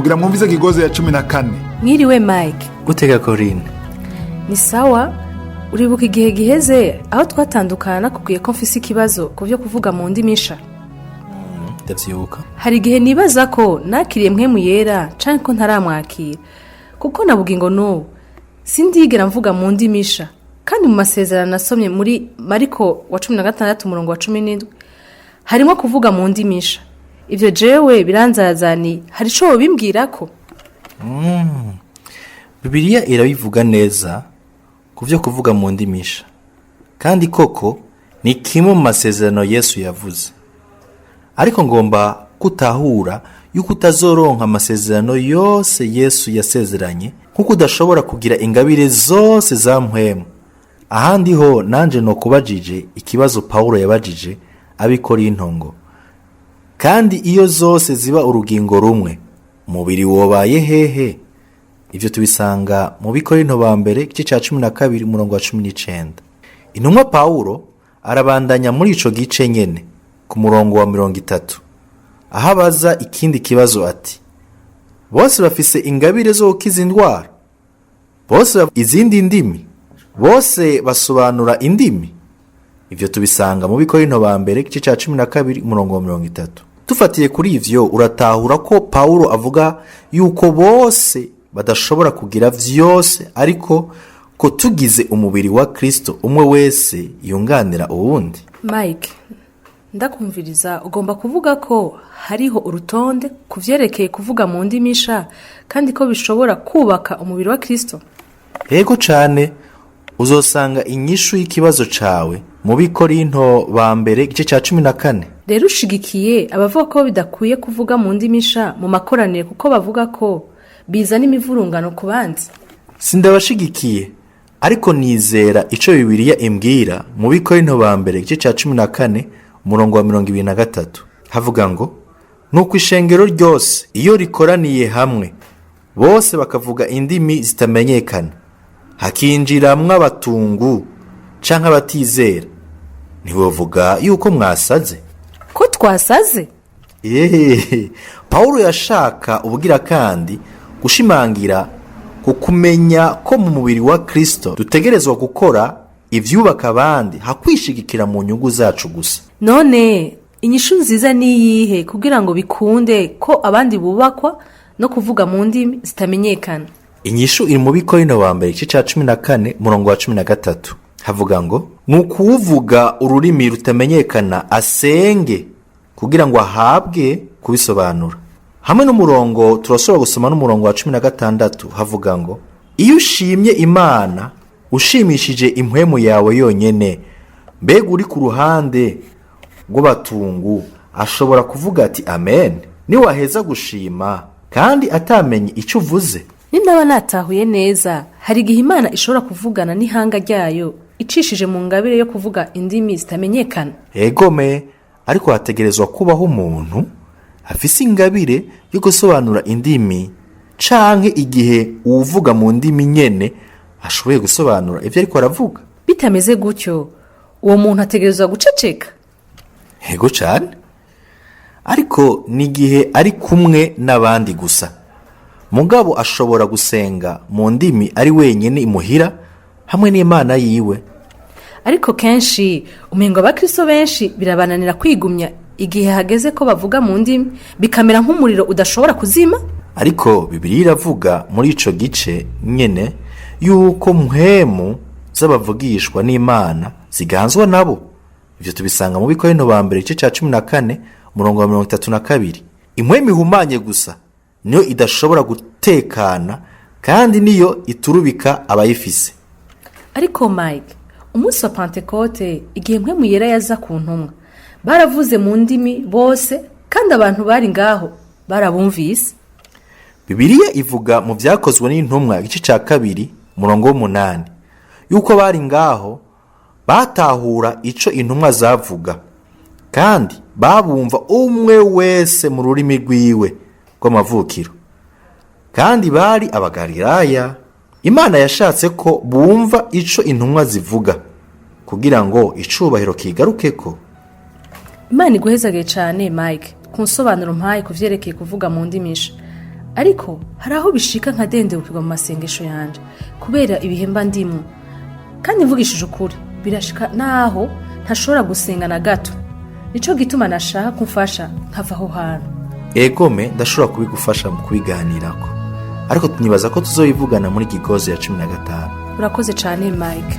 Mugira mwumvize Kigozi ya 14. Mwiriwe, Mike. Gutega, Corine. Ni sawa. Uribuka igihe giheze aho twatandukana nakubwiye ko mfise ikibazo ku byo kuvuga mu ndimi nsha? Ndavyibuka. Hari igihe nibaza ko nakiriye Mpwemu Yera canke ko ntaramwakira, kuko na bugingo n'ubu sindigera mvuga mu ndimi nsha. Kandi mu masezerano nasomye muri Mariko wa 16 umurongo wa 17 harimo kuvuga mu ndimi nsha. Ivyo jewe biranzazaniye. Hari ico wobimbwirako? Bibiliya irabivuga neza ku byo kuvuga mu ndimi nsha, kandi koko ni kimwe mu masezerano Yesu yavuze. Ariko ngomba kutahura yuko utazoronka amasezerano yose Yesu yasezeranye, nk'uko udashobora kugira ingabire zose za Mpwemu. Ahandi ho nanje nokubajije ikibazo Pawulo yabajije ab'Ikorinto ngo: "Kandi iyo zose ziba urugingo rumwe, umubiri wobaye hehe?" Ivyo tubisanga mu Bikorinto ba mbere, igice ca 12, umurongo wa 19. Intumwa Pawulo arabandanya muri ico gice nyene ku murongo wa 30, aho abaza ikindi kibazo ati: "Bose bafise ingabire zo gukiza indwara? Bose izindi ndimi? Bose basobanura indimi?" Ivyo tubisanga mu Bikorinto ba mbere, igice ca 12, umurongo wa 30. Dufatiye kuri ivyo, uratahura ko Pawulo avuga yuko bose badashobora kugira vyose, ariko ko tugize umubiri wa Kristo umwe wese yunganira uwundi. Mike, ndakumviriza. Ugomba kuvuga ko hariho urutonde ku vyerekeye kuvuga mu ndimi nsha, kandi ko bishobora kubaka umubiri wa Kristo? Yego cane. Uzosanga inyishu y'ikibazo cawe mu Bikorinto ba mbere, igice ca 14. Rero ushigikiye abavuga ko bidakwiye kuvuga mu ndimi nsha mu makoraniro, kuko bavuga ko bizana imivurungano ku bandi? Sindabashigikiye, ariko nizera ico Bibiliya imbwira. Mu Bikorinto ba mbere, igice ca 14, umurongo wa 23, havuga ngo: "Nuko ishengero ryose iyo rikoraniye hamwe, bose bakavuga indimi zitamenyekana, hakinjiramwo abatungu canke abatizera, ntibovuga yuko mwasaze?" Ko twasaze? Eee, Pawulo yashaka ubugira kandi gushimangira ku kumenya ko mu mubiri wa Kristo dutegerezwa gukora ivyubaka abandi, hakwishigikira mu nyungu zacu gusa. None inyishu nziza ni iyihe kugira ngo bikunde ko abandi bubakwa no kuvuga mu ndimi zitamenyekana? Inyishu iri mu Bikorino ba mbere, igice ca 14, umurongo wa 13. Havuga ngo: "Ni ukuwuvuga ururimi rutamenyekana asenge kugira ngo ahabwe kubisobanura." Hamwe n'umurongo, turashobora gusoma n'umurongo wa 16. Havuga ngo: "Iyo ushimye Imana ushimishije impwemu yawe yonyene, mbega uri ku ruhande rw'abatungu ashobora kuvuga ati 'Amen' niwaheza gushima, kandi atamenye icyo uvuze?" Nindaba natahuye neza, hari igihe Imana ishobora kuvugana n'ihanga ryayo icishije mu ngabire yo kuvuga indimi zitamenyekana? Egome, ariko hategerezwa kubaho umuntu afise ingabire yo gusobanura indimi, canke igihe uwuvuga mu ndimi nyene ashoboye gusobanura ivyo ariko aravuga. Bitameze gutyo, uwo muntu ategerezwa guceceka? Ego cane, ariko ni igihe ari kumwe n'abandi gusa. Mugabo ashobora gusenga mu ndimi ari wenyine imuhira hamwe n'Imana yiwe. Ariko kenshi umengo abakristo benshi birabananira kwigumya igihe hageze ko bavuga mu ndimi, bikamera nk'umuriro udashobora kuzima. Ariko Bibiliya iravuga muri ico gice nyene yuko mpwemu z'abavugishwa n'Imana ziganzwa nabo. Ivyo tubisanga mu Bikorinto ba mbere, igice ca 14, umurongo wa 32. Impwemu ihumanye gusa niyo idashobora gutekana, kandi niyo iturubika abayifise. Ariko Mike, umunsi wa Pantekote, igihe Mpwemu Yera yaza ku ntumwa, baravuze mu ndimi bose, kandi abantu bari ngaho barabumvise. Bibiliya ivuga mu Vyakozwe n'Intumwa, igice ca 2, umurongo w'8, yuko bari ngaho batahura ico intumwa zavuga, kandi babumva umwe wese mu rurimi rwiwe rw'amavukiro, kandi bari Abagalilaya. Imana yashatse ko bumva ico intumwa zivuga kugira ngo icubahiro kigarukeko. Imana iguhezage cyane, Mike, ku nsobanuro mpaye ku vyerekeye kuvuga mu ndimi nsha. Ariko hari aho bishika nkadendebukirwa mu masengesho yanje kubera ibihe mba ndimwo. Kandi mvugishije ukuri, birashika naho ntashobora gusenga na gato. Nico gituma nashaka kumfasha nkava aho hantu. Egome, ndashobora kubigufasha mu kubiganirako, ariko nibaza ko tuzobivugana muri gigozi ya 15. Urakoze cane, Mike.